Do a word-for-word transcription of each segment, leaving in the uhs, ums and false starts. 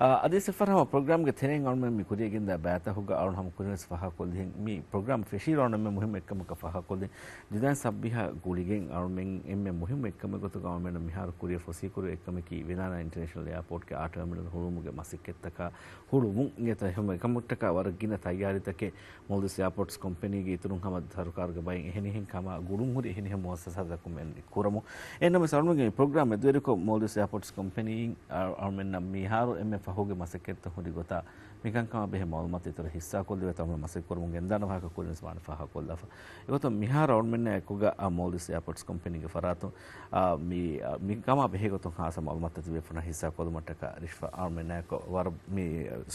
އާ، އަދި ސިފަރ ހަމަ ޕްރޮގްރާމްގެ ތެރެއިން އަޅުމެން މި ކުރިޔަށް ގެންދާ ބައިތައް ހުގަ އަޅުން ހަމަ ކުރިންވެސް ފާހަގަކޮށްލިހެން މި ޕްރޮގްރާމް ފެށީ އަޅުމެން މުހިންމު އެއްކަމަކަށް ފާހަގަކޮށްލި ޖުދާއިން ސައްބީހާ ގުޅިގެން އަޅުމެން އެންމެ މުހިންމު އެއްކަމެއް ގޮތުގަ އަޅުމެންނަށް މިހާރު ކުރިޔަށް ފޮސީކުރި އެއްކަމަކީ ވެލާނާ އިންޓަރނޭޝަނަލް އެއާޕޯޓްގެ އާ ޓަރމިނަލް ހުޅުވުމުގެ މަސައްކަތްތަކާ ހުޅުވުން. އިނގޭތޯ އެހެން އެކަމަށްޓަކާ ވަރަށް ގިނަ ތައްޔާރީތަކެއް މޯލްޑިވްސް އެއާޕޯޓްސް ކޮމްޕެނީގެ އިތުރުން ހަމަ ސަރުކާރުގެ ބައިން އެހެނިހެން ކަމާ ގުޅުންހުރި އެހެނިހެން މުއައްސަސާތަކުން މެން ކުރަމު. އެހެންނަމަވެސް އަޅުމެންގެ މި ޕްރޮގްރާމް މެދުވެރިކޮށް މޯލްޑިވްސް އެއާޕޯޓްސް ކޮމްޕެނީއިން އަ-، އަޅުމެންނަށް މިހާރު އެންމެ ފަހުގެ މަސައްކަތްތައް ހުރި ގޮތާ މިކަންކަމާ ބެހޭ މައުލޫމާތު އިތުރަށް ހިއްސާކޮށްލެވޭތޯ އަޅުމެން މަސައްކަތް ކުރަމުން ގެންދާނެ ވާހަކަ ކުރިންވެސް ވާނެ ފާހަގަކޮށްލާފަ. އެގޮތުން މިހާރު އަޅުމެންނާ އެކުގަ އަ މޯލްޑިވްސް އެއާޕޯޓްސް ކޮމްޕެނީގެ ފަރާތުން އާ، މި، އާ، މި ކަމާ ބެހޭ ގޮތުން ހާއްސަ މައުލޫމާތު ތިބޭފުޅުންނަށް ހިއްސާ ކޮށްލުމަށްޓަކާ ރިޝްފާ އަޅުމެންނާއެކު ވަރަށް މި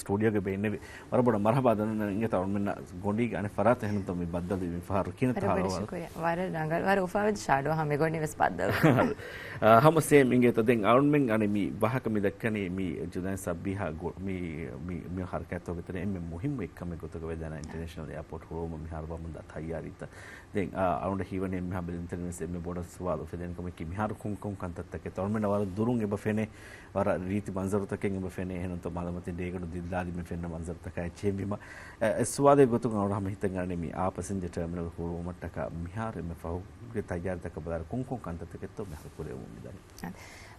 ސްޓޫޑިއޯގެ ބެއިންނެވި. ވަރަށް ބޮޑަށް މަރުހަބާ ދަންނަން އިނގޭތޯ އަޅުމެންނަށް ގޮނޑީގެ އަނެއް ފަރާތުން އެހެންތޯ މި ބައްދަލުވި މި ފަހަރު ކިހިނެއްތޯ ވަރަށް ބޮޑަށް ހާލު ޝުކުރިއްޔާ. ވަރަށް ރަނގަޅު، ވަރަށް އުފާވެއްޖެ ޝާޑޯ ހަމަ އެގޮނޑި ވެސް ބައްދަލު. އާ، ހަމަ ސޭމް އިނގޭތޯ ދެން އަޅުމެން އަނެއް މި ވާހަކަ މި ދައްކަނީ މި ޖުދާއިން ސައްބީހާ ގު-، މި، މި، މި ހަރަކާތްތަކުގެ ތެރޭ އެންމެ މުހިއްމު އެއްކަމެއް ގޮތުގަ ވެލާނާ އިންޓަރނޭޝަނަލް އެއާޕޯޓް ހުޅުވުމަށް މިހާރު ވަމުންދާ ތައްޔާރީތައް ދެން، އާ، އަޅުގަނޑަށް ހީވަނީ އެންމެހާ ބެލުންތެރިންވެސް އެންމެ ބޮޑަށް ސުވާލު އުފެދޭނެ ކަމަކީ، މިހާރު ކޮން ކޮން ކަންތައްތަކެއްތޯ؟ އަޅުމެންނަށް ވަރަށް ދުރުން އެބަ ފެނޭ، ވަރަށް ރީތި މަންޒަރުތަކެއް އެބަ ފެނޭ، އެހެންތޯ މަލަމަތިން ރޭގަނޑު ދިއްލާލި މި ފެންނަ މަންޒަރުތަކާ އެއްޗެހި ވީމަ، އެ، އެ ސުވާލެއް ގޮތުން އަޅުގަނޑު ހަމަ ހިތަށް އަންނަނީ މި އާ ޕަސެންޖަރ ޓަރމިނަލް ހުޅުވުމަށްޓަކާ މިހާރު އެންމެ ފަހުގެ ތައްޔާރީތަކަށް ބަލާއިރު ކޮން ކޮން ކަންތައްތަކެއްތޯ މިހާރު ކުރެވެމުން މިދަނީ.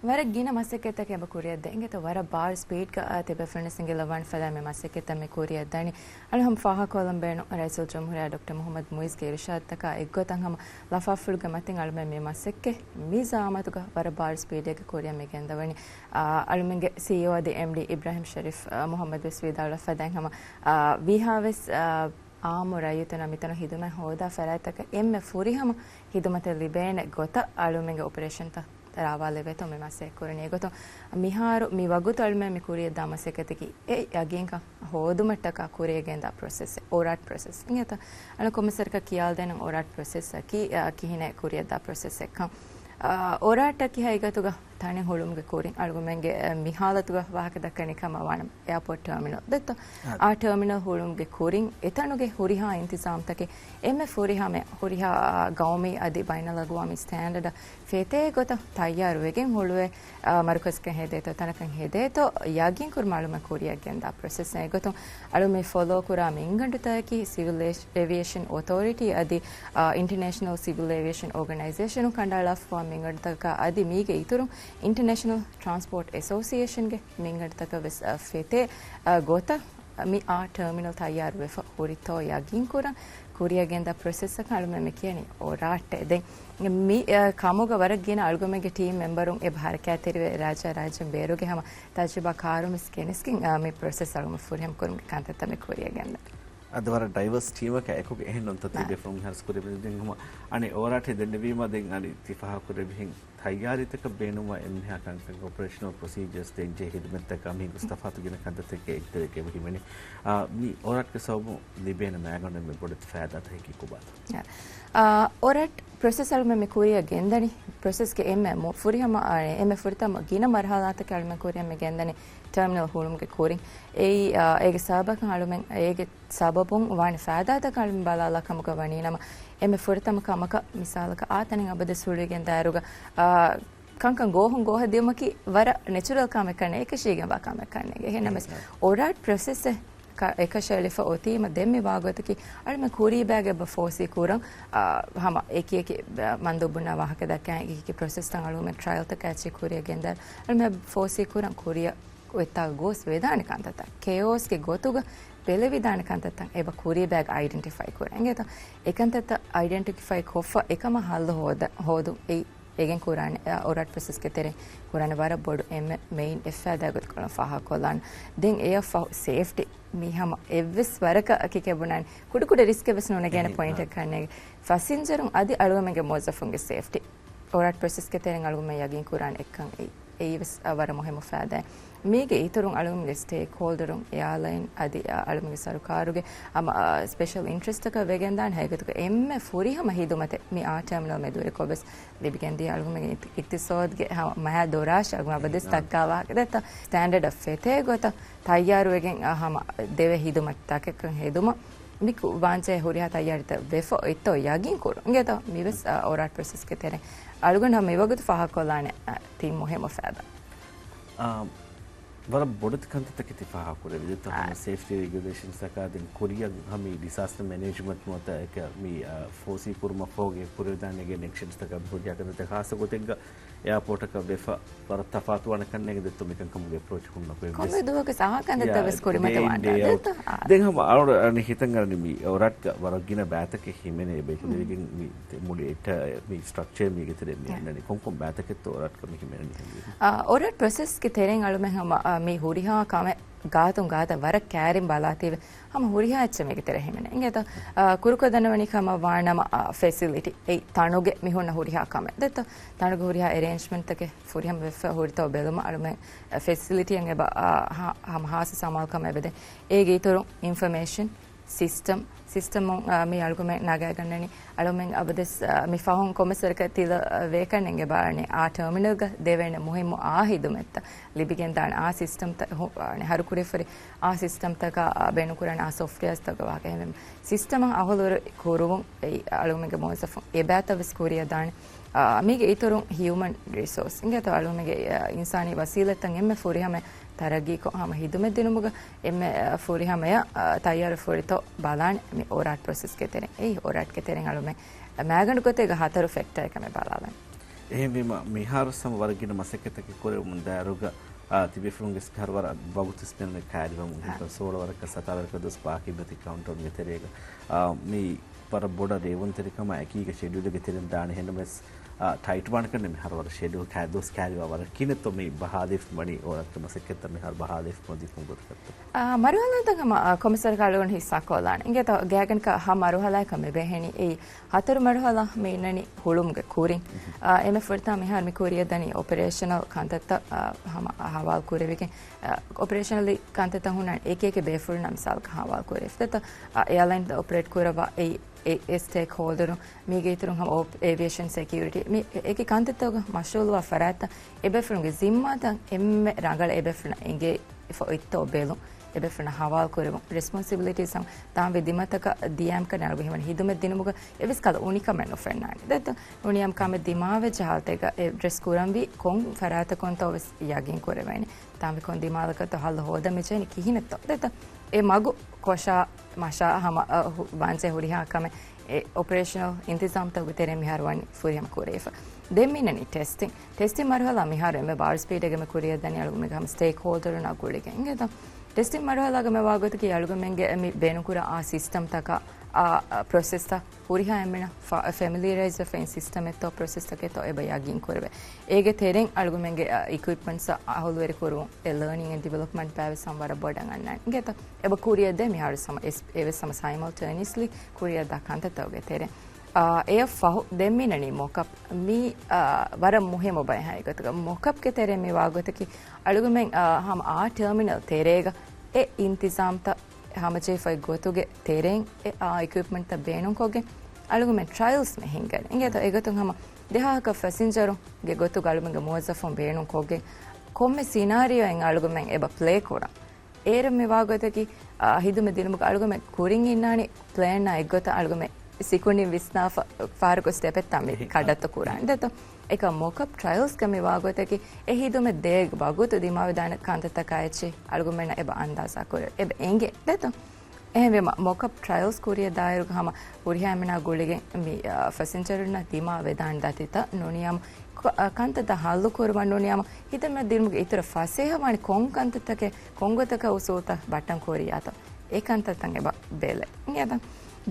ވަރަށް ގިނަ މަސައްކަތްތަކެއް އެބަ ކުރިއަށްދޭ. އިނގޭތޯ ވަރަށް ބާރު ސްޕީޑްގަ، އާ، ތިބޭފުޅުން ސިނގިލަވާން ފަދަ މި މަސައްކަތްތައް މި ކުރިއަށްދާނީ. އަޅު ހަމަ ފާހަގަކޮށްލަން ބޭނުން ރައީސުލްޖުމްހޫރިއްޔާ ޑޮކްޓަރ މުހައްމަދު މުއިޒްގެ އިރުޝާދުތަކާ އެއްގޮތަށް ހަމަ ލަފާފުޅުގެ މަތިން އަޅުމެން މި މަސައްކަތް މި ޒައުމަތުގަ ވަރަށް ބާރު ސްޕީޑެއްގަ ކުރިއަށް މި ގެންދަވަނީ. އާ، އަޅުމެންގެ ސީއީއޯ އަދި އެމްޑީ އިބްރާހިމް ޝަރީފް، އާ، މުހައްމަދު ވެސް ވިދާޅުވެފަ ދެން ހަމަ، އާ، ވީހާވެސް، އާ، އާއްމު ރައްޔިތުންނަށް މިތަނުން ހިދުމަތް ހޯދާ ފަރާތްތަކަށް އެންމެ ފުރިހަމަ ހިދުމަތެއް ލިބޭނެ ގޮތަށް އަޅުމެންގެ އޮޕަރޭޝަންތައް ރާވާލެވޭތޯ މި މަސައްކަތް ކުރަނީ. އެގޮތުން މިހާރު މި ވަގުތު އަޅުމެން މި ކުރިއަށްދާ މަސައްކަތަކީ އެ ޔަގީންކަން ހޯދުމަށްޓަކާ ކުރިއަށް ގެންދާ ޕްރޮސެސް، އޯރާޓް ޕްރޮސެސް. އިނގޭތަ؟ އަޅު ކޮންމެސް ވަރަކަށް ކިޔާލަދޭނަން އޯރާޓް ޕްރޮސެސް އަކީ، އަ، ކިހިނެއް ކުރިއަށްދާ ޕްރޮސެސް އެއްކަން. އަ، އޯރާޓް އަކީ ހަގީގަތުގަ ތަނެއް ހުޅުމުގެ ކުރިން އަޅުގަމެންގެ، އަ، މި ހާލަތުގަ ވާހަކަ ދައްކަނީ ކަމަށް ވާނަމަ، އެއާޕޯޓް ޓާމިނަލް ދެއްތޯ؟ އާ. އާ ޓާމިނަލް ހުޅުމުގެ ކުރިން އެތަނުގެ ހުރިހާ އިންތިޒާމްތަކެއް އެންމެ ފުރިހަމަ، ހުރިހާ، އާ، ގައުމީ އަދި ބައިނަލްއަގުވާމީ ސްޓޭންޑަޑަށް ފެތޭ ގޮތަށް ތައްޔާރުވެގެން ހުޅުވޭ، އާ، މަރުކަޒަކަށް ހެދޭތޯ، ތަނަކަށް ހެދޭތޯ، ޔަގީންކުރުމަށް އަޅުމެން ކުރިއަށް ގެންދާ ޕްރޮސެސް. އެގޮތުން އަޅު މި ފޮލޯ ކުރާ މިންގަނޑުތަކަކީ ސިވިލް އޭވިއޭޝަން އޮތޯރިޓީ އަދި، އާ، އިންޓަރނޭޝަނަލް ސިވިލް އޭވިއޭޝަން އޯގަނައިޒޭޝަނުން ކަނޑައަޅާފަވާ މިންގަނޑުތަކަކާ އަދި މީގެ އިތުރުން އިންޓަރނޭޝަނަލް ޓްރާންސްޕޯޓް އެސޯސިއޭޝަންގެ މިންގަނޑުތަކަށް ވެސް، އަ، ފެތޭ، އަ، ގޮތަށް މި އާ ޓާމިނަލް ތައްޔާރުވެފަ ހުރިތޯ ޔަގީންކުރަން ކުރިއަށް ގެންދާ ޕްރޮސެސްއަކަށް އަޅުމެން މި ކިޔަނީ އޯރާޓް. ދެން މި، އަ، ކަމުގަ ވަރަށް ގިނަ އަޅުގަމެންގެ ޓީމް މެމްބަރުން އެބަ ހަރަކާތްތެރިވެ ރާއްޖެ ރާއްޖެ ބޭރުގެ ހަމަ ތަޖުރިބާ ކާރުން ވެސް ގެނެސްގެން، އަ، މި ޕްރޮސެސް އަޅުގަމެން ފުރިހަމަ ކުރުމުގެ ކަންތައްތައް މި ކުރިއަށް ގެންދަނީ. އަދި ވަރަށް ޑައިވަސް ޓީމަކަށް އެކުގެ އެހެން ނޫންތަ ތިބޭފުޅުން މިހާރު ކުރިއަށް ދެން ހަމަ އަނެއް އޯރާޓެއް ދެންނެވީމަ ދެން އަނި ތި ފާހަގަ ކުރެއްވިހެން ތައްޔާރީތަކަށް ބޭނުންވާ އެންމެހާ ކަންކަން އޮޕަރޭޝަނަލް ޕްރޮސީޖަރސް ދެން ޖެހޭ ހިދުމަތްތަކާ މިހިނގު ތަފާތު ގިނަ ކަންތައްތަކެއް އެއްތެރެއަކަށް އެބަ ހިމެނޭ. އާ، މި އޯރާޓްގެ ސަބަބުން ލިބޭނެ މައިގަނޑު އެންމެ ބޮޑެތި ފައިދާތަކަކީ ކޮބާތޯ؟ އާ، އޯރާޓް ޕްރޮސެސް އަޅުމެން މި ކުރިއަށް ގެންދަނީ. ޕްރޮސެސްގެ އެންމެ މު-، ފުރިހަމަ، އާ، އެންމެ ފުރަތަމަ ގިނަ މަރުހަލާތަކެއް އަޅުމެން ކުރިއަށް މި ގެންދަނީ ޓާމިނަލް ހުޅުމުގެ ކުރިން. އެއީ، އާ، އޭގެ ސަބަބަކަށް އަޅުމެން އޭގެ ސަބަބުން ވާނެ ފައިދާތަކަށް އަޅުމެން ބަލާލާ ކަމުގަ ވަނީ ނަމަ، އެންމެ ފުރަތަމަ ކަމަކަށް މިސާލަކަށް އާ ތަނެއް އަބަދުވެސް ހުޅުވިގެން ދާއިރުގަ، އާ، ކަންކަން ގޯހުން ގޯހަށް ދިއުމަކީ ވަރަށް ނެޗުރަލް ކަމެއް ކަންނޭ، އެކަށީގެންވާ ކަމެއް ކަންނޭނގެ. އެހެންނަމަވެސް އޮރާޓް ޕްރޮސެސް އެއް ކަ-، އެކަށައެޅިފަ އޮތީމަ ދެން މި ވާގޮތަކީ އަޅުމެން ކުރީ ބައިގެ އެބަ ފޯސީ ކުރަން، އާ، ހަމަ އެކި އެކި، އާ، މަންދޫބުންނާ ވާހަކަ ދައްކާ އެކި އެކި ޕްރޮސެސްތައް އަޅުމެން ޓްރަޔަލްތަކާ އެއްޗެއް ކުރިއަށް ގެންދާ އަޅުމެން ފޯސީ ކުރަން ކުރިއަށް އޮތްތާގަ ގޯސް ވެދާނެ ކަންތައްތައް، ކެއޯސްގެ ގޮތުގަ ބެލެވިދާނެ ކަންތައްތައް އެބަ ކުރީ ބައިގަ އައިޑެންޓިފައި ކުރަން. އިނގޭތަ؟ އެކަންތައްތައް އައިޑެންޓިފައި ކޮށްފަ އެކަމަށް ހައްލު ހޯދަ-، ހޯދުން. އެއީ އެގެން ކުރާނެ، އަ، އޮރާޓް ޕްރޮސެސްގެ ތެރެއިން ކުރާނެ ވަރަށް ބޮޑު އެންމެ މެއިން އެއް ފައިދާ ގޮތަކަށް ފާހަގަކޮށްލާނެ. ދެން އެއަށް ފަހު ސޭފްޓީ މީ ހަމަ އެއްވެސް ވަރަކަށް އަކި ކެބުނާނެ. ކުޑަކުޑަ ރިސްކެއް ވެސް ނުނެގޭނެ އެހެން، ޕޮއިންޓެއް އާ. ކަންނޭނގެ. ފަސިންޖަރުން އަދި އަޅުގަމެންގެ މުވައްޒަފުންގެ ސޭފްޓީ. އޮރާޓް ޕްރޮސެސްގެ ތެރެއިން އަޅުގަމެން ޔަގީން ކުރާނެ އެއްކަން އެއީ. އެއީ ވެސް، އަ، ވަރަށް މުހިއްމު ފައިދާއެއް. މީގެ އިތުރުން އަޅުގަނޑުގެ ސްޓޭކް ހޯލްޑަރުން، އެއާލައިން އަދި، އަ، އަޅުގަނޑުގެ ސަރުކާރުގެ ހަމަ، އަ، ސްޕެޝަލް އިންޓްރެސްޓްތަކަށް ވެގެންދާނެ ހަގީގަތުގަ އެންމެ ފުރިހަމަ ހިދުމަތެއް މި އާ ޓާމިނަލް މެދުވެރިކޮށް ވެސް ލިބިގެންދިޔަ އަޅުގަނޑުގެ އިތި-، އިޤްތިޞާދުގެ ހަމަ މައި ދޮރާށި އަޅުގަނޑު އަބަދުވެސް އެހެން، އާ. ދައްކާ ވާހަކަ ދެއްތޯ ސްޓޭންޑަޑަށް ފެތޭ ގޮތަށް ތައްޔާރުވެގެން، އަ، ހަމަ ދެވޭ ހިދުމަތް ތަކެއްކަން ހެދުމަށް މި ކު-، ވާންޖެ ހުރިހާ ތައްޔާރީތައް ވެފަ އޮތްތޯ ޔަގީން ކުރުން. އިނގޭތޯ މިވެސް، އަ، އޮރާޓް ޕްރޮސެސްގެ ތެރެއިން އަޅުގަނޑު ހަމަ މިވަގުތު ފާހަގަކޮށްލާނެ، އަ، ތިން މުހިއްމު ފައިދާ. އާ، ވަރަށް ބޮޑެތި ކަންތައްތަކެއް ތި ފާހަގަކުރެއްވި. ދެއްތޯ ހަމަ ސޭފްޓީ ރެގިއުލޭޝަންސްތަކާ ދެން ކުރިއަށް ހަމަ ޑިސާސްޓަ މެނޭޖްމަންޓް ނުވަތަ އެކަ މި ފޯސީ ކުރުމަށްފަހުގެ ކުރެވިދާނެ އެކްޝަންސްތަކާ މި ހުރިހާ ކަންތައްތަކަށް ވެފަ ވަރަށް ތަފާތުވާނެ ކަންނޭނގެ ދެއްތޯ މިކަންކަމުގެ އެޕްރޯޗް ހުންނަ ކޮންމެ ދުވަހަކުވެސް އާ ކަންތައްތައް ވެސް ކުރިމަތިވާނެ ދެއްތޯ. ދެން ހަމަ އަޅު އަނެއް ހިތަށް އަރަނީ މި އޮރާޓްގަ ވަރަށް ގިނަ ބައިތަކެއް ހިމެނޭ ބޭކުލެވިގެން މި މުޅި އެޓަ މި ސްޓްރަކްޗަރ މީގެ ތެރޭ މި އަންނަނީ ކޮންކޮން ބައިތަކެއްތޯ އޮރާޓްގަ މި ހިމެނެނީ ހަމަ. އާ، އޮރާޓް ޕްރޮސެސްގެ ތެރެއިން އަޅުމެން ހަމަ، އާ، މި ހުރިހާ ކަމެއް ގާތުން ގާތަށް ވަރަށް ކައިރިން ބަލާތީވެ ހަމަ ހުރިހާ އެއްޗެއް މީގެ ތެރޭ ހިމެނޭ. އިނގޭތޯ، އާ، ކުރުކޮށް ދަންނަވަނީ ކަމަށް ވާނަމަ، އާ، ފެސިލިޓީ އެއީ ތަނުގެ މި ހުންނަ ހުރިހާ ކަމެއް ދެއްތޯ. ތަނުގެ ހުރިހާ އެރޭންޖްމަންޓްތަކެއް ފުރިހަމަ ވެފަ ހުރިތޯ ބެލުމަށް އަޅުމެން ފެސިލިޓީއަށް އެބަ، އާ، ހަ-، ހަމަ ހާއްސަ ސަމާލުކަމެއް އެބަދޭ. އޭގެ އިތުރުން އިންފޮމޭޝަން ސިސްޓަމް، ސިސްޓަމުން، އާ، މި އަޅުގަމެން ނަގާގަންނަނީ. އަޅުމެން އަބަދުވެސް، އާ، މި ފަހުން ކޮންމެސް ވަރަކަށް ތިލަ، އާ، ވޭކަން އެނގޭ ބާރަނީ އާ ޓަރމިނަލްގަ ދެވޭނެ މުހިއްމު އާ ހިދުމަތްތައް ލިބިގެންދާނެ އާ ސިސްޓަމްތައް ހު-، އާ، ހަރުކުރެވިފައި އާ ސިސްޓަމްތަކާ، އާ، ބޭނުންކުރާނެ އާ ސޮފްޓްވެއާސްތަކުގެ ވާހަކަ. އެހެންވެ، ސިސްޓަމަށް އަހުލުވަރު ކުރުވުން އެއީ އަޅުގަމެންގެ މުވައްޒަފުން އެބައިތައް ވެސް ކުރިއަށް ދާނެ. އާ، މީގެ އިތުރުން ހިއުމަން ރިސޯސް އިނގޭތޯ އަޅުގަމެންގެ، އާ، އިންސާނީ ވަސީލަތްތައް އެންމެ ފުރިހަމަ ތަރައްގީކޮށް ހަމަ ހިދުމަތް ދިނުމުގަ އެންމެ، އާ، ފުރިހަމަޔަށް، އާ، ތައްޔާރު ފުރިތޯ ބަލާނެ މި އޮރާޓް ޕްރޮސެސްގެ ތެރެއިން. އެއީ އޮރާޓްގެ ތެރެއިން އަޅުމެން މައިގަނޑު ގޮތެއްގަ ހަތަރު ފެކްޓަރ އެކަމެއް ބަލާލަން. އެހެންވީމަ، މިހާރު ހަމަ ވަރަށް ގިނަ މަސައްކަތްތަކެއް ކުރެވުމުން ދާއިރުގަ، އާ، ތިބޭފުޅުންގެ ހަރު ވަރަށް ވަގުތު ސްޕެންޑް ކައިރިވަމުން ހިނގަން ސޯޅަ ވަރަކަށް ސަތާރަ ވަރަކަށް ދުވަސް ބާކީ މަތި ކައުންޓްޑައުންގެ ތެރޭގަ، އާ، މި ވަރަށް ބޮޑަށް ރޭވުންތެރިކަމާ އެކީގަ ޝެޑިއުލްގެ ތެރެއިން ދާނެ. އެހެންނަމަވެސް، އާ، ޓައިޓް ވާނެ ކަންނޭނގެ މިހާރު ވަރަށް ޝެޑިއުލް ކައި ދުވަސް ކައިރިވާ ވަރަށް ކިހިނެއްތޯ މި ބަހާލިފަ ވަނީ އޮރާޓްގެ މަސައްކަތްތައް މިހާރު ބަހާލިފަ މަދީ ކޮން ގޮތަކަށްތޯ؟ އާ، މަރުހަލާތައް ހަމަ، އާ، ކޮންމެސް ވަރަކަށް އަޅުގަނޑު ހިއްސާ ކޮށްލާނެ. އިނގޭތޯ ގާތްގަނޑަކަށް ހަ މަރުހަލާއަކަށް މި ބެހެނީ އެއީ ހަތަރު މަރުހަލާ މި އިންނަނީ ހުޅުމުގެ ކުރިން. އާ، އެންމެ ފުރަތަމަ މިހާރު މި ކުރިއަށް ދަނީ އޮޕަރޭޝަނަލް ކަންތައްތައް، އާ، ހަމަ ހަވާލު ކުރެވިގެން، އާ، އޮޕަރޭޝަނަލީ ކަންތައްތައް ހުންނަން އެކި އެކި ބޭފުޅުންނާ މިސާލަކަށް ހަވާލު ކުރެވިފަ. އާ، އެއާލައިން އޮޕަރޭޓް ކުރައްވާ އެ، އެ، އެ ސްޓޭކް ހޯލްޑަރު މީގެ އިތުރުން ހަމަ އޯޕް-، އޭވިއޭޝަން ސެކިއުރިޓީ މި އެކި ކަންތައްތަކުގަ މަޝްޣޫލުވާ ފަރާތްތައް އެބޭފުޅުންގެ ޒިންމާތައް އެންމެ ރަނގަޅަށް އެބޭފުޅުންނަށް އެނގޭ އޮތްތޯ ބެލުން، އެބޭފުޅުންނަށް ހަވާލު ކުރެވުން، ރެސްޕޮންސިބިލިޓީސް ހަމަ ތާންވީ ދިމަތަކަށް ދިޔައިމަ ކަންނޭނގެ އަޅުގަމެން ހިމެނޭ ހިދުމަތް ދިނުމުގަ އެއްވެސް ކަހަލަ އުނިކަމެއް ނުފެންނާނެ. ދެއްތޯ ނޫނީ ހަމަ ކަމެއް ދިމާވެއްޖެ ހާލަތެއްގަ އެޑްރެސް ކުރަންވީ ކޮން ފަރާތަކުންތޯ ވެސް ޔަގީން ކުރެވޭނެ. ތާންވީ ކޮން ދިމާލަކަށްތޯ ހައްލު ހޯދަން މިޖެހެނީ ކިހިނެއްތޯ. ދެއްތޯ އެ މަގު ކޮށާ މަށާ ހަމަ، އަ، ހު-، ވާންޖެހޭ ހުރިހާ ކަމެއް އެ އޮޕަރޭޝަނަލް އިންތިޒާމްތަކުގެ ތެރެއިން މިހާރު ވަނީ ފުރިހަމަ ކުރެވިފަ. ދެން މި އިންނަނީ ޓެސްޓިން. ޓެސްޓިން މަރުހަލާ މިހާރު އެންމެ ބާރު ސްޕީޑެއްގަ މި ކުރިއަށް ދަނީ އަޅުގަމެންގެ ހަމަ ސްޓޭކް ހޯލްޑަރުންނާ ގުޅިގެން. އިނގޭތަ؟ ޓެސްޓިން މަރުހަލާގަ މި ވާގޮތަކީ އަޅުގަމެންގެ މި ބޭނުންކުރާ އާ ސިސްޓަމްތަކާ، އާ، ޕްރޮސެސްތައް ހުރިހާ އެންމެނަށް ފަ-، ފެމިލިއަރައިޒް ވެފައި ސިސްޓަމެއްތޯ ޕްރޮސެސްތަކެއްތޯ އެބަ ޔަގީން ކުރެވޭ. އޭގެ ތެރެއިން އަޅުގަމެންގެ، އަ، އިކުއިޕްމަންޓްސް އަހުލުވެރި ކުރުވުން އެ ލާނިން އެންޑް ޑިވެލޮޕްމަންޓް ބައިވެސް ހަމަ ވަރަށް ބޮޑަށް އަންނާނެ. އިނގޭތަ؟ އެބަ ކުރިއަށް ދޭ މިހާރު ހަމަ އެސް-، އެވެސް ހަމަ ސައިމަލްޓޭނިއަސްލީ ކުރިއަށް ދާ ކަންތައްތަކުގެ ތެރެއިން. އާ، އެއަށް ފަހު ދެން މި އިންނަނީ މޮކަޕް. މީ، އާ، ވަރަށް މުހިއްމު ބައެއް ހަގީގަތުގަ. މޮކަޕްގެ ތެރެއިން މި ވާގޮތަކީ އަޅުގަމެން، އާ، ހަމަ އާ ޓާމިނަލް ތެރޭގަ އެ އިންތިޒާމްތައް ހަމަޖެހިފައި ގޮތުގެ ތެރެއިން އެ އާ އިކުއިޕްމަންޓްތައް ބޭނުންކޮށްގެން އަޅުގަމެން ޓްރަޔަލްސް މި ހިންގަނީ. އިނގޭތޯ އެގޮތުން ހަމަ ދެހާހަކަށް ފަސިންޖަރުންގެ ގޮތުގަ އަޅުގަމެންގެ މުވައްޒަފުން ބޭނުންކޮށްގެން ކޮންމެ ސިނާރިއޯއެއް އަޅުގަމެން އެބަ ޕްލޭ ކުރަން. އޭރު މި ވާގޮތަކީ، އާ، ހިދުމަތް ދިނުމުގަ އަޅުގަމެން ކުރިން އިންނާނީ ޕްލޭންއާ އެއްގޮތަށް އަޅުގަމެން ސިކުނޑިން ވިސްނާފަ ފަހަރަކު ސްޓެޕެއްތާ މި ކަނޑައްތަ ކުރާނެ. ދެއްތޯ އެކަ މޮކަޕް ޓްރަޔަލްސްގަ މި ވާގޮތަކީ އެ ހިދުމަތް ދޭ ވަގުތު ދިމާވެދާނެ ކަންތައްތަކާ އެއްޗެއް އަޅުގަމެންނަށް އެބަ އަންދާޒާ ކުރެވޭ. އެބަ އެނގޭ. ދެއްތޯ އެހެންވީމަ، މޮކަޕް ޓްރަޔަލްސް ކުރިއަށް ދާއިރުގަ ހަމަ ހުރިހާ އެންމެނާ ގުޅިގެން މި، އާ، ފަސިންޖަރުންނަށް ދިމާ ވެދާނެ ދަތިތައް ނޫނީ ހަމަ ކަ-، އާ، ކަންތައްތައް ހައްލު ކުރުމަށް ނޫނީ ހަމަ ހިދުމަތް ދިނުމުގެ އިތުރަށް ފަސޭހަވާނެ ކޮން ކަންތައްތަކެއް ކޮންގޮތަކަށް އުސޫލްތައް ބައްޓަން ކުރިއްޔާތޯ އެ ކަންތައްތައް އެބަ ބެލޭ. އިނގޭތަ؟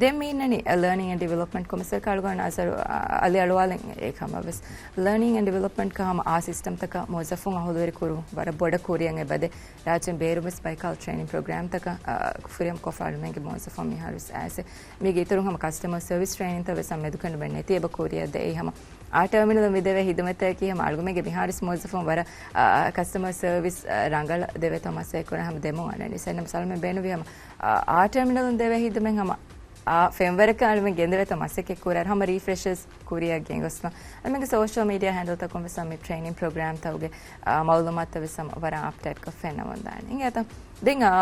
ދެން މި އިންނަނީ ލާނިން އެންޑް ޑިވެލޮޕްމަންޓް ކޮމިސަރ ކަޅުގަނޑު އަޒަރު، އަ، އަލި އަޅުވާލެން އެ ކަމަށް ވެސް. ލާނިން އެންޑް ޑިވެލޮޕްމަންޓްގަ ހަމަ އާ ސިސްޓަމްތަކަށް މުވައްޒަފުން އަހުލުވެރި ކުރުން ވަރަށް ބޮޑަށް ކުރިއަށް އެބަދޭ. ރާއްޖޭން ބޭރުވެސް ބައިކަލް ޓްރެއިނިން ޕްރޮގްރާމްތަކަށް، އަ، ފުރިހަމަ ކޮށްފަ އަޅުމެންގެ މުވައްޒަފުން މިހާރު ވެސް އައިސް. މީގެ އިތުރުން ހަމަ ކަސްޓަމަރ ސަރވިސް ޓްރެއިނިންތައް ވެސް ހަމަ މެދުކަނޑުމެއް ނެތި އެބަ ކުރިއަށް ދޭ. އެއީ ހަމަ އާ ޓާމިނަލުން މި ދެވޭ ހިދުމަތަކީ ހަމަ އަޅުގަމެންގެ މިހާރު ވެސް މުވައްޒަފުން ވަރަށް، އާ، ކަސްޓަމަރ ސަރވިސް، އާ، ރަނގަޅަށް ދެވޭތޯ މަސައްކަތް ކުރަން ހަމަ ދެމުން އަންނަނީ. ސެންނަމަ ސަލްމެ ބޭނުވި ހަމަ، އާ، އާ ޓާމިނަލުން ދެވޭ ހިދުމަތް ހަމަ، އާ، ފެންވަރަކަށް އަޅުމެން ގެންދެވޭތޯ މަސައްކަތް ކުރާ ހަމަ ރީފްރެޝަރސް ކުރިއަށް ގެންގޮސްފަ. އަޅުމެންގެ ސޯޝަލް މީޑިއާ ހޭންޑަލްތަކުން ވެސް ހަމަ މި ޓްރެއިނިން ޕްރޮގްރާމްތަކުގެ، އާ، މައުލޫމާތުތައް ވެސް ހަމަ ވަރަށް އަޕްޑޭޓްކޮށް ފެންނަމުން ދާނެ. އިނގޭތަ؟ ދެން، އާ،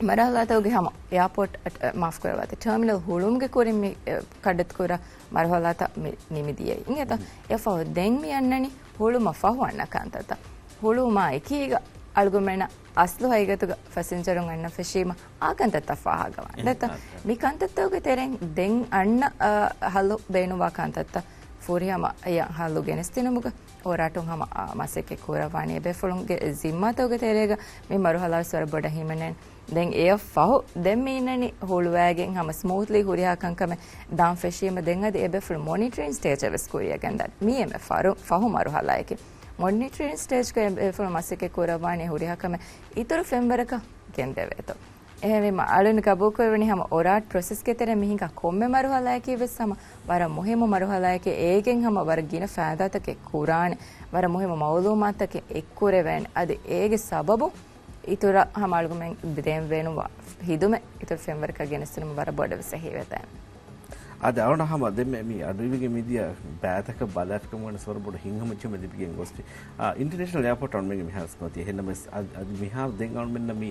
މަރާލާތަކުގެ ހަމަ އެއާޕޯޓް، އަ، މާފް ކުރައްވާތި، ޓާމިނަލް ހުޅުމުގެ ކުރިން މި، އެ، ކަނޑައެޅި ކުރާ މަރުހަލާތައް މި ނިމިދިޔައީ. އިނގޭތަ؟ އެއަށްފަހު ދެން މި އަންނަނީ ހުޅުމަށް ފަހު އަންނަ ކަންތައްތައް. ހުޅުމާ އެކީގަ އަޅުގަނޑުމެންނަށް އަސްލު ހަގީގަތުގަ ފަސިންޖަރުން އަންނަން ފެށީމަ އާ ކަންތައްތައް ފާހަގަވާން. ދެތަ؟ މި ކަންތައްތަކުގެ ތެރެއިން ދެން އަންނަ، އަ، ހައްލު ބޭނުންވާ ކަންތައްތައް ފުރިހަމަ އެޔަށް ހައްލު ގެނެސްދިނުމުގަ އޯރާޓުން ހަމަ، އަ، މަސައްކަތް ކުރައްވާނީ. އެބޭފުޅުންގެ ޒިންމާތަކުގެ ތެރޭގަ މި މަރުހަލާވެސް ވަރަށް ބޮޑަށް ހިމެނޭނެ. ދެން އެޔަށް ފަހު ދެން މި އިންނަނީ ހުޅުވައިގެން ހަމަ ސްމޫތްލީ ހުރިހާ ކަންކަމެއް ދާން ފެށީމަ ދެން އަދި އެބޭފުޅުން މޮނިޓަރިން ސްޓޭޖަށް ވެސް ކުރިއަށް ގެންދާނެ. މީ އެންމެ ފަރު-، ފަހު މަރުހަލާއެކޭ. މޮނިޓަރިން ސްޓޭޖްގަ އެބޭފުޅުން މަސައްކަތް ކުރައްވާނީ ހުރިހާ ކަމެއް އިތުރު ފެންވަރަކަށް ގެންދެވޭތޯ. އެހެންވީމަ، އަޅުން ގަބޫލުކުރެވެނީ ހަމަ އޮރާޓް ޕްރޮސެސްގެ ތެރޭ މި ހިނގާ ކޮންމެ މަރުހަލާއަކީ ވެސް ހަމަ ވަރަށް މުހިއްމު މަރުހަލާއެކޭ. އޭގެން ހަމަ ވަރަށް ގިނަ ފައިދާތަކެއް ކުރާނެ، ވަރަށް މުހިއްމު މައުލޫމާތުތަކެއް އެއްކުރެވޭނެ. އަދި އޭގެ ސަބަބު އިތުރަށް ހަމަ އަޅުގަނޑުމެން ދޭން ބޭނުންވާ ހިދުމަތް އިތުރު ފެންވަރަކަށް ގެނެސްދިނުން ވަރަށް ބޮޑަށް ވެސް އެހީވޭތާ. އާދެ، އަޅުގަނޑަށް ހަމަ ދެންމެ މި އަޑުއިވިގެން މިދިޔަ ބައިތަކަށް ބަލާފިކަމުގަ ވަރަށް ބޮޑު ހިތްހަމަޖެހުމެއް ލިބިގެން ގޮސްފި. އާ، އިންޓަރނޭޝަނަލް އެއާޕޯޓް އަޅުމެންގެ މިހާރު ސްމޯތި. އެހެންނަމަވެސް އަދި، އަދި މިހާރު ދެން އަޅުމެންނަށް މި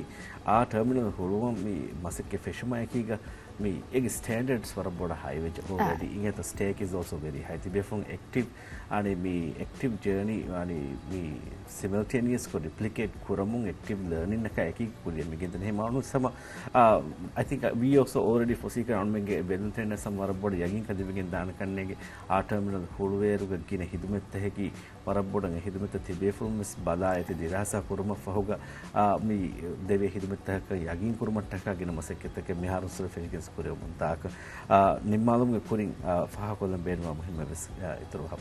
އާ ޓަރމިނަލް ހުޅުވަން މި މަސައްކަތް ފެށުމާއެކީގަ މި އޭގެ ސްޓޭންޑަޑްސް ވަރަށް ބޮޑަށް ހައިވެއްޖެ އޯލްރެޑީ. އާ. އިނގޭތޯ ސްޓޭކް އިޒް އޯލްސޯ ވެރީ ހައި. ތިބޭފުޅުން އެކްޓިވް، އަނެ މި އެކްޓިވް ޖާނީ، އަނެ މި ސިމަލްޓޭނިއަސްކޮށް ރެޕްލިކޭޓް ކުރަމުން އެކްޓިވް ލާނިންއަކާ އެކީ ކުރިއަށް މި ގެންދަނީ. ހަމަ އަޅުން ސަމަ، އާ، I think we also already foresee ކަން އަޅުމެންގެ ވެލުންތެރިންނަށް ސަމަ ވަރަށް ބޮޑަށް ޔަގީންކަން ދެވިގެން ދާނެ ކަންނޭނގެ އާ ޓަރމިނަލް ހުޅުވޭއިރުގަ ގިނަ ހިދުމަތްތަކަކީ ވަރަށް ބޮޑަށް އެ ހިދުމަތްތައް ތިބޭފުޅުން ވެސް ބަލާ އެތި ދިރާސާ ކުރުމަށް ފަހުގަ، އާ، މި ދެވޭ ހިދުމަތްތަކަކަށް ޔަގީން ކުރުމަށްޓަކާ ގިނަ މަސައްކަތްތަކެއް މިހާރު ސުރެ ފެށިގެން ކުރެވުމުން ތާކަށް، އާ، ނިންމާލުމުގެ ކުރިން، އާ، ފާހަގަކޮށްލަން ބޭނުންވާ މުހިއްމެއް ވެސް، އާ، އިތުރު ހަ-،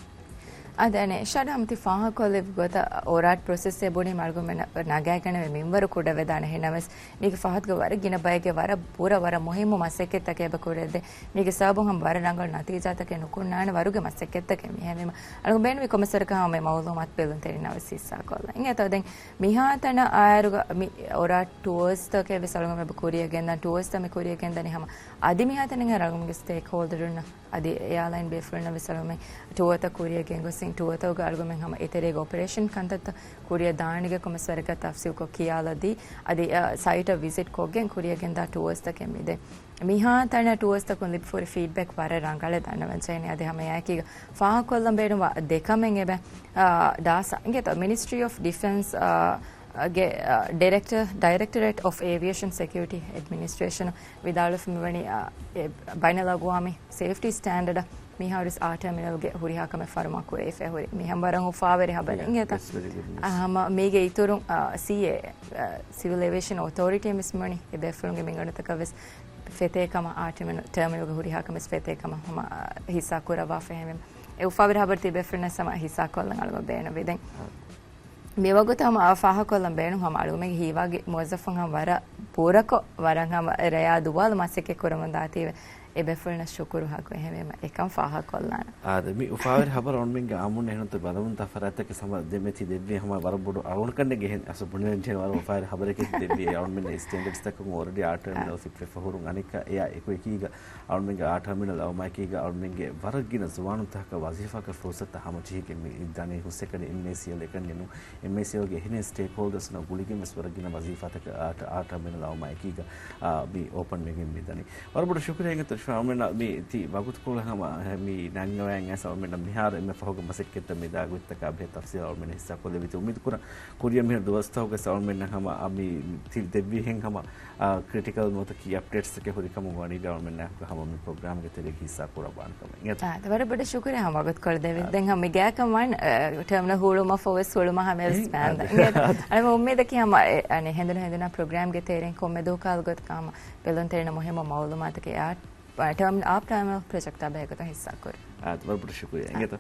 އާދެ، އަނެއް އިޝާން ހަމަ ތި ފާހަގަކޮށްލެއްވި ގޮތަށް އޮރާޓް ޕްރޮސެސްއޭ ބުނީމަ އަޅުގަނޑުމެން ނަގާގަނެވޭ މިންވަރު ކުޑަވެދާނެ. އެހެންނަމަވެސް މީގެ ފަހަތުގަ ވަރަށް ގިނަ ބައެއްގެ ވަރަށް ބުރަ ވަރަށް މުހިއްމު މަސައްކަތްތަކެއް އެބަ ކުރެއްވި. މީގެ ސަބަބުން ހަމަ ވަރަށް ރަނގަޅު ނަތީޖާތަކެއް ނުކުންނާނެ ވަރުގެ މަސައްކަތްތަކެއް. މިހެންވީމަ އަޅުގަނޑު ބޭނުންވީ ކޮންމެސް ވަރަކަށް ހަމަ މައުލޫމާތު ބެލުންތެރިންނާ ވެސް ހިއްސާކޮށްލަން. އިނގޭތޯ ދެން މިހާތަނަށް އާއިރުގަ މި އޮރާ ޓުއާސްތަކެއް ވެސް އަޅުގަނޑު އެބަ ކުރިއަށް ގެންދާނެ. ޓުއާސްތައް މި ކުރިއަށް ގެންދަނީ ހަމަ އަދި މިހާތަނަށް އަޅުގަނޑުގެ ސްޓޭކް ހޯލްޑަރުންނަށް އަދި އެއާލައިން ބޭފުޅުންނަށް ވެސް އަޅުގަނޑު ޓުއާތައް ކުރިއަށް ގެންގޮސް އިން. ޓުއާތަކުގަ އަޅުގަނޑުމެން ހަމަ އެތެރޭގެ އޮޕަރޭޝަން ކަންތައްތައް ކުރިއަށް ދާނީގެ ކޮންމެސް ވަރަކަށް ތަފްސީލްކޮށް ކިޔާލަދީ އަދި، އަ، ސައިޓަށް ވިޒިޓް ކޮށްގެން ކުރިއަށް ގެންދާ ޓުއާސްތަކެއް މިދޭ. މިހާ ތަނަށް ޓުއާސްތަކުން ލިބިފަހުރި ފީޑްބެކް ވަރަށް ރަނގަޅޭ ދަންނަވަން ޖެހެނީ. އަދި ހަމައެއާއެކީގަ ފާހަގަކޮށްލަން ބޭނުންވާ ދެކަމެއް އެބަ، އާ، ޑާސާ އިނގޭތޯ މިނިސްޓްރީ އޮފް ޑިފެންސް، އާ، ގެ، އާ، ޑިރެކްޓަ-، ޑައިރެކްޓަރޭޓް އޮފް އޭވިއޭޝަން ސެކިއުރިޓީ އެޑްމިނިސްޓްރޭޝަނު ވިދާޅުވެފަ މިވަނީ، އާ، އެ ބައިނަލްއަގުވާމީ ސޭފްޓީ ސްޓޭންޑަޑަށް މިހާރުވެސް އާ ޓަރމިނަލްގެ ހުރިހާ ކަމެއް ފަރުމާ ކުރެވިފަ ހުރި. މިހެން ވަރަށް އުފާވެރި ހަބަރެއް އިނގޭތަ؟ ހަމަ މީގެ އިތުރުން، އާ، ސީއޭ، އާ، ސިވިލް އޭވިއޭޝަން އޮތޯރިޓީ މިސްމަނި އެ ބޭފުޅުންގެ މިނގަނޑުތަކަށް ވެސް ފެތޭ ކަމަށް އާ ޓަރމިނަލް، ޓަރމިނަލްގެ ހުރިހާ ކަމެސް ފެތޭ ކަމަށް ހަމަ، އާ، ހިއްސާ ކުރައްވާފަ އެހެންވެ. އެ އުފާވެރި ހަބަރު ތިބޭފުޅުންނަށް ހަމަ ހިއްސާ ކޮށްލަން އަޅުގަނޑު ބޭނުންވީ. ދެން މިވަގުތު ހަމަ އާ ފާހަގަކޮށްލަން ބޭނުން ހަމަ އަޅުގަނޑުމެންގެ ހީވާގި މުވައްޒަފުން ހަމަ ވަރަށް ބުރަކޮށް، ވަރަށް ހަމަ ރެޔާ ދުވާލު މަސައްކަތް ކުރަމުން ދާތީވެ. އެ ބޭފުޅުންނަށް ޝުކުރު ހައްގު އެހެންވީމަ އެކަން ފާހަގަކޮށްލާނަން. އާދެ، މި އުފާވެރި ހަބަރު އަޅުމެންގެ އާއްމުން އެހެންތޯ ބަލަމުން ތަފަރާތަކެއް ސަމަ ދެމެ ތި ދެއްވި ހަމަ ވަރަށް ބޮޑު އަޅުގަނޑު ކަންނޭނގެ އެހެން އަސަބުނެން ޖެހޭ ވަރަށް އުފާވެރި ހަބަރެކެއް ތި ދެއްވި. އެ އަޅުމެން ސްޓޭންޑަޑްސް ތަކުން އޯލްރެޑީ އާ ޓަރމިނަލް ފިޓްވެފަ ހުރުން އަނެއްކާ އެއާ އެކު އެކީގަ އަޅުމެންގެ އާ ޓަރމިނަލް އައުމާއެކީގަ އަޅުމެންގެ ވަރަށް ގިނަ ޒުވާނުންތަކަކަށް ވަޒީފާގެ ފުރުސަތުތައް ހަމަޖެހިގެން މި ދަނީ ހުސްއެކަނި އެމްއޭސީއެލް އެކަންޏެއް ނޫން. އެމްއޭސީއެލްގެ އެހެނިހެން ސްޓޭކްހޯލްޑަރސްނާ ގުޅިގެން ވެސް ވަރަށް ގިނަ ވަޒީފާތަކެއް އާ، އާ ޓަރމިނަލް އައުމާ އެކީގަ، އާ، މި އޯޕަން ވެގެން މި ދަނީ. ވަރަށް ބޮޑަށް ޝުކުރިއްޔާ އިނގޭތޯ އަޅުމެންނަށް މި ތި ވަގުތުކޮޅަށް ހަމަ މި ނަންގަވައިގެން އަޅުމެންނަށް މިހާރު އެންމެ ފަހުގެ މަސައްކަތްތައް މި ދާ ގޮތްތަކާ ބެހޭ ތަފްސީލް އަޅުމެން ހިއްސާކޮށްލެވީތީ. އުއްމީދު ކުރަން ކުރިއަށް މިހިރަ ދުވަސްތަކުގެ އަޅުމެންނަށް ހަމަ އަ، މި ތި ދެއްވިހެން ހަމަ، އާ، ކްރިޓިކަލް ނުވަތަ ކީ އަޕްޑޭޓްސްތަކެއް ހުރިކަމުން ވަނީ އަޅުމެންނާ ހަމަ މި ޕްރޮގްރާމްގެ ތެރޭގަ ހިއްސާ ކުރައްވާނެ ކަމަށް. އާ، ވަރަށް ބޮޑަށް ޝުކުރިއްޔާ ހަމަ ވަގުތުކޮޅު ދެއްވި. ދެން ހަމަ މި ގާތްކަން ވާން، އާ، ޓަރމިނަލް ހުޅުވުމަށްފަހު ވެސް ހުޅުމަށް ހަމަވެސް އެ، ބޭންދަ. އާ، އިނގޭތަ؟ އާ. އަޅުމެން އުއްމީދަކީ ހަމަ އެ، އަނެއް ހެނދުނު ހެނދުނާ ޕްރޮގްރާމްގެ ތެރެއިން ކޮންމެ ދުވަހަކަށް އަލުގަދަކަށް ހަމަ ބެލުންތެރިންނަށް މުހިއްމު މައުލޫމާތުތަކެއް އާ، ޓަރމިނަލް އާ ޕްރައިމަރ ޕްރޮޖެކްޓާ ބެހޭގޮތަށް ހިއްސާކުރި. އާ، ވަރަށް ބޮޑަށް ޝުކުރިއްޔާ. އިނގޭތަ؟